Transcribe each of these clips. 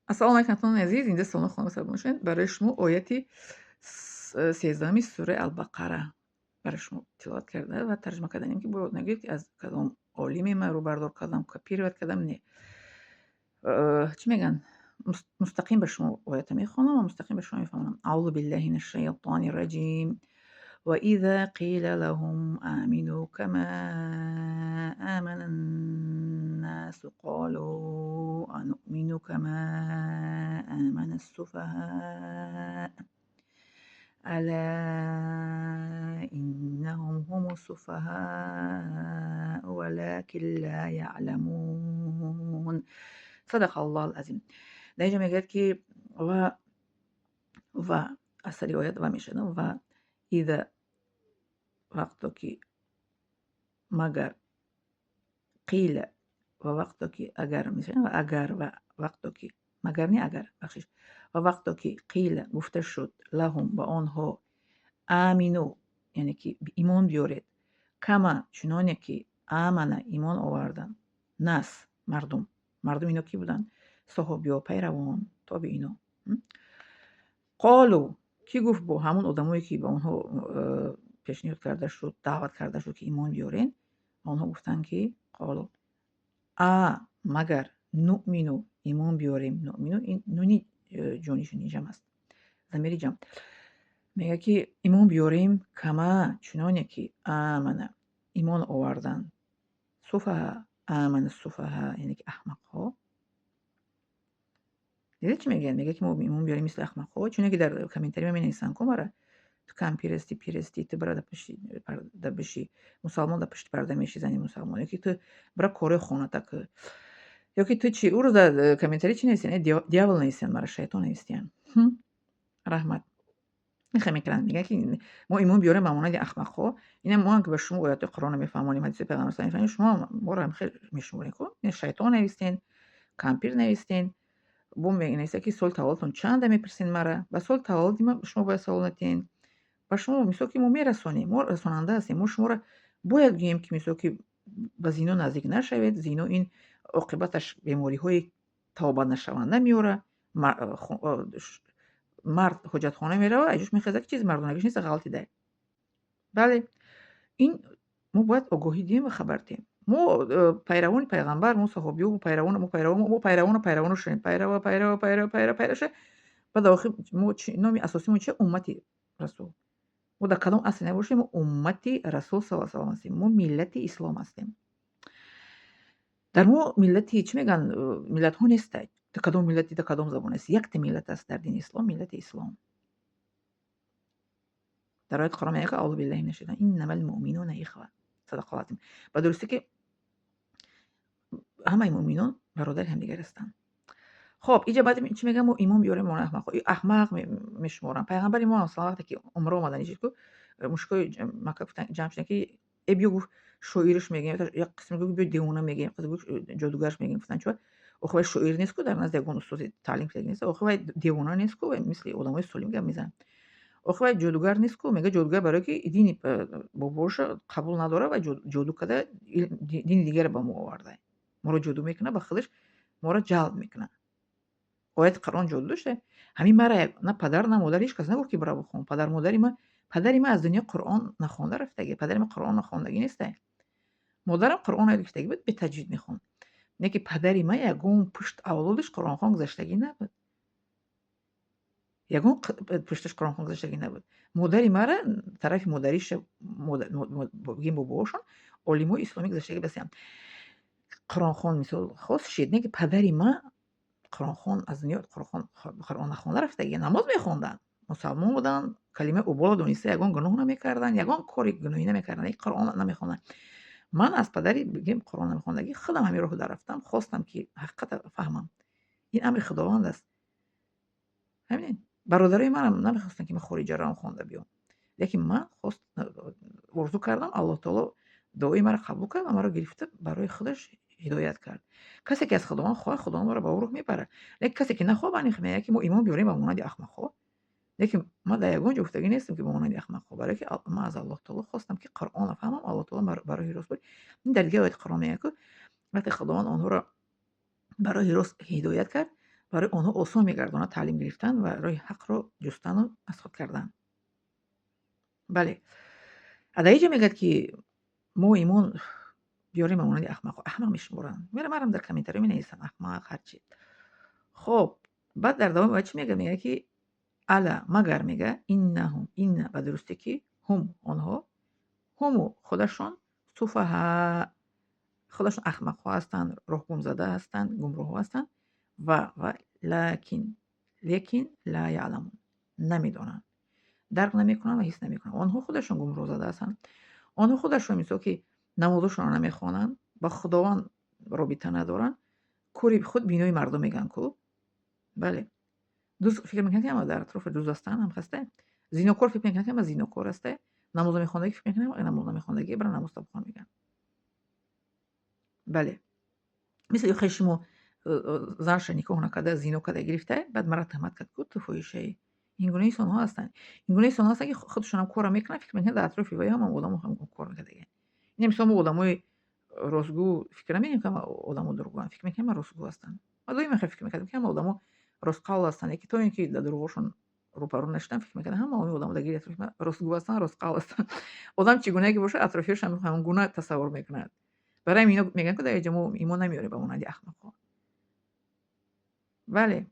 Ассалому алайкум, ҳамватанони азиз, инҷа Сона хонум бошед. Барои шумо ояти 13-уми сураи Албақара барои шумо тиловат карда ва тарҷума карданем, ки бояд нагӯед, ки аз кадом олиме ман рӯбардор кардам, копировать кардам, не. Чӣ мегӯянд? Мустақим ба шумо оята мехонам ва мустақим ба шумо мефаҳмонам. Аузу биллаҳи минаш шайтони раҷим. Ва иза қила лаҳум амину кама амана ннасу қолу ануъмину кама амана ссуфаҳа ала иннаҳум ҳуму ссуфаҳау валакин ла яъламун. Садақа Аллоҳу азим. Дар инҷо мегӯяд, ки ва аз сари оят ва мешавад, ва иза вақто ки магар, қила ва вақто ки агар мешавад, ва агар ва вақто ки магар не, агар, бахшиш, ва вақто ки қила гуфта шуд, лаҳум ба онҳо, амину яъне ки имон биёред, кама чуноне ки, амана имон оварданд, нас мардум. Мардум ино кӣ буданд? Соҳобиё, пайравон, тобеино. Қолу кӣ гуфт? Бо ҳамон одамое, ки ба онҳо пешниҳод карда шуд, даъват карда шуд, ки имон биёрен, онҳо гуфтанд, ки қолу а магар, нуъмину имон биёрем, нуъмину ин нуни ҷонишини ҷамъ аст, замири ҷамъ. Мегӯяд, ки имон биёрем, кама чуноне ки, амана имон оварданд, суфаҳа, амана суфаҳа яъне ки аҳмақҳо. Дидед, чӣ мегӯяд? Мегӯяд, ки мо имон биёрем мисли аҳмақҳо, чуне ки дар комментарий менависанд ку мара: ту кампир ҳастӣ, пир ҳастӣ, ту бира дар пушти парда бишӣ, мусалмон дар пушти парда мешӣ, зани мусалмон, ё ки ту бира корои хоната кӯ, ё ки ту чӣ. Ӯ рӯз дар комментарий чӣ нависиян? Дьявол нависиян, мара шайтон навистиян. Раҳмат. Ихе мекунанд, мегӯянд, ки мо имон биёрем ба монанди аҳмақҳо. Ина моам, ки ба шумо оятҳои Қуръонро мефаҳмонем, ҳадиси Пайғамбар мефаҳмонем, шумо моро хел мешуморед ку? Шайтон навистен, кампир навистен. Бо менависад, ки соли таваллудтон чанда, мепурсен мара. Ба соли таваллуди ман шумо бояд савол надиҳен. Ба шумо мисол ки мо мерасонем, мо расонанда ҳастем, мо шуморо бояд гӯем, ки мисол ки ба зино наздик нашавед, зино ин оқибаташ бемориҳои табобатнашаванда меорад. Мард ҳоҷатхона меравад, аз ҷош мехезад, ки чизи мардонагиш нест, ғалтида. Бале, ин мо бояд огоҳӣ диҳем ва хабар диҳем. Мо пайравони Пайғамбар, мо саҳобиҳо, мо пайравон, мо пайравон, мо пайравону пайравоно шудем. Пайрава, пайрава, пайрава, пайрава, пайрава шуда. Баъд охир мо номи асосимон чи? Уммати Расул. Мо дар кадом асре набошем, мо уммати Расул саллаллоҳу алайҳи васаллам ҳастем. Мо миллати ислом ҳастем. Дар мо миллати чӣ мегӯянд, миллатҳо нестанд. Ту кадом миллати, ту кадом забон ҳастӣ. Якта миллат аст дар дини ислом, миллати ислом. Дар ояти Қуръон мегӯяд: аузу биллаҳи минаш шайтон, иннамал муъминуна ихва. Садақаллоҳу азим. Ба дурустӣ ки ҳамаи муъминон бародари ҳамдигар ҳастанд. Хоб, иҷа баъд чӣ мегӯям? Мо имон биёрем монанди аҳмақҳо. Аҳмақ мешуморанд. Пайғамбари мо масалан, вақте ки умра омадан, ичид ку, мушрикои Макка гуфтанд, ҷамъ шуданд, ки э биё, гуфт, шоириш мегӯем, як қисме гуфт, биё, девона мегӯем, қисме гуфт, ҷодугарш мегӯем. Гуфтанд, чӣ? Охи вай шоир нест ку, дар назди ягон устози таълим кардагӣ нест. Охи вай девона нест ку, мисли одамои солим гап мезанад. Охи вай ҷодугар нест ку, мегӯяд ҷодугар, барое ки дини бобоша қабул надорад ва ҷоду карда дини дигаре ба мо оварда. Моро ҷоду мекунад, ба худаш моро ҷалб мекунад. Ояти Қуръон ҷоду дошта? Ҳамин мара на падар, на модар, ҳеҷ кас нагуфт, ки бира бихон. Падар модари ман, падари ман аз дунё Қуръон нахонда рафтагӣ. Падари ман Қуръон нахондагӣ нестай. Модарам Қуръон ёд гирифтагӣ буд, бетаҷвид мехонд. Не ки падари ман ягон пушт авлодаш қуръонхон гузаштагӣ набуд. Ягон пушташ қуръонхон гузаштагӣ набуд. Модари мара тарафи модариша, бигем, бобоошон олимои исломӣ гузаштагӣ басиям. Қуръонхон мисол хос шид, не ки падари ман қуръонхон аз дунё қуръон нахонда рафтагӣ, намоз мехонданд, мусалмон буданд, калимаи уболо дониста, ягон гуноҳ намекарданд, ягон кори гуноҳӣ намекарданд, қуръон намехонданд. Ман аз падари, бигем, қуръон намехондагӣ худам ҳамин роҳро дарафтам, хостам, ки ҳақиқатро фаҳмам. Ин амри Худованд аст. Фаҳмидед? Бародарои манам намехостанд, ки ман хориҷа равам, хонда биём. Лекин ман хост, орзу кардам, Аллоҳ таоло дуои маро қабул кард ва маро гирифта барои худаш ҳидоят кард. Касе ки аз Худованд хоҳад, Худованд ӯро ба ӯ роҳ мебарад. Лекин касе ки нахоҳад, мегӯяд, ки мо имон биёрем ба монанди аҳмақҳо. Лекин ман дар ягон ҷо гуфтагӣ нестам, ки ба монанди аҳмақҳо, барое ки ман аз Аллоҳ таоло хостам, ки Қуръонро фаҳмам, Аллоҳ таоло ба роҳи рост бурд. Ин дар дигар ояти Қуръон мегӯяд ку, вақте Худованд онҳоро ба роҳи рост ҳидоят кард, Барои онҳо осон мегардонад таълим гирифтан ва роҳи ҳақро ҷустану аз худ кардан. Бале. А дар инҷа мегӯяд, ки мо имон биёрем, ба монанди аҳмақҳо, аҳмақ мешуморанд. Марам дар комментариҳо менависам аҳмақ, ҳарчи. Хоб, баъд дар давоми оят чӣ мегӯяд? Мегӯяд, ки ألا, магар, мега, إنهم, إن, ба дурустӣ ки, هم, онҳо, هم, худашон, سفهاء, худашон аҳмақҳо ҳастанд, роҳгумзада ҳастанд, гумроҳҳо ҳастанд ва لكن, лекин, لا يعلمون, намедонанд, дарк намекунанд ва ҳис намекунанд. Онҳо худашон гумроҳзада ҳастанд. Онҳо худашон, мисол, ки намозошонро намехонанд, ба Худованд робита надоранд, кори худ бинои мардум мегӯянд ку. Бале. Дузд фикр мекунад, ки ҳама дар атрофи дузд ҳастанд, ҳам хаста. Зинокор фикр мекунад, ки ҳама зинокор ҳаста. Намоз намехондагӣ фикр мекунад, ҳама намоз намехондагӣ, бара намоз бихон мегӯянд. Бале. Мисли хеши мо занша никоҳ накарда, зино карда гирифта, баъд мара туҳмат кард, ку ту фоҳишаӣ. Ин гуна инсонҳо ҳастанд. Ин гуна инсонҳо ҳастанд, ки худшонам корро мекунанд, фикр мекунанд, дар атрофи вай ҳам одамо кор мекардагианд. Ин мисол, мо одамои ростгӯ фикр намекунем, ки ҳама одамо дурӯғгӯянд, фикр мекунем, ҳама ростгӯ ҳастанд. Ма доим хел фикр мекардем, ки ҳама одамо ростқавл ҳастанд, яке то ин ки дар дурӯғҳошон рӯпарӯ нашудам, фикр мекардам, ҳама одамо дар гирди атрофи ман ростгӯ ҳастанд, ростқавл ҳастанд. Одам чӣ гунае ки бошад, атрофиёш ҳамон гуна тасаввур мекунад. Барои ҳамин ино мегӯянд, ки дар инҷа мо имон намеорем ба монанди аҳмақҳо. Бале.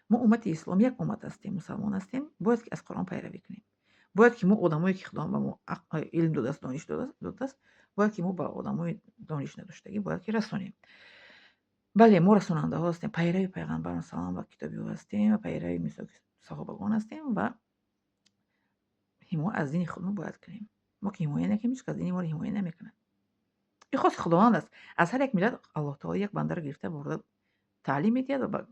Мо уммати ислом, як уммат ҳастем, мусалмон ҳастем, бояд ки аз Қуръон пайравӣ кунем. Бояд ки мо одамое, ки Худованд ба мо илм додааст, дониш додааст, бояд ки мо ба одамои дониш надоштагӣ бояд ки расонем. Бале, мо расонандаҳо ҳастем, пайрави пайғамбар салам ва китоби ӯ ҳастем ва пайрави, мисол, саҳобагон ҳастем ва ҳимоя аз дини худмо бояд кунем. Мо ки ҳимоя накунем, ҳеҷ кас дини моро ҳимоя намекунад. Ин хоси Худованд аст. Аз ҳар як миллат Аллоҳ таоло як бандаро гирифта бурда таълим медиҳад ва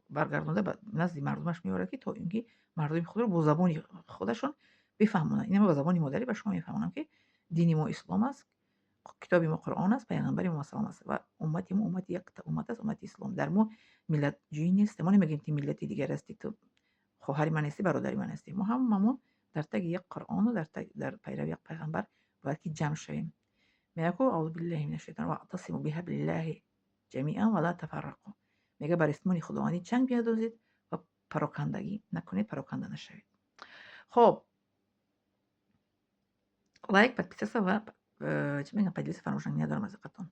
баргардонда ба назди мардумаш меорад, ки то ин ки мардуми худро бо забони худашон бифаҳмонанд. Ина ба забони модарӣ ба шумо мефаҳмонам, ки дини мо ислом аст, китоби мо Қуръон аст, пайғамбари мо салом аст ва уммати мо уммати як уммат аст, уммати ислом. Дар мо миллатҷӯӣ нест. Мо намегӯем, ки миллати дигар ҳастӣ, ту хоҳари ман ҳастӣ, бародари ман ҳастӣ. Мо ҳамамон дар таги як Қуръону дар пайрави як пайғамбар бояд ки ҷамъ шавем. Мегӯяд ку: أعوذ بالله من الشيطان واعتصموا بحبل الله جميعا ولا تفرقوا. Мега, бар исмони Худовандӣ чанг биандозед ва парокандагӣ накунед, пароканда нашавед. Хоб, лайк, подписаться ва чӣ мегӯям, поделиться фаромӯш надорам аз диққатон.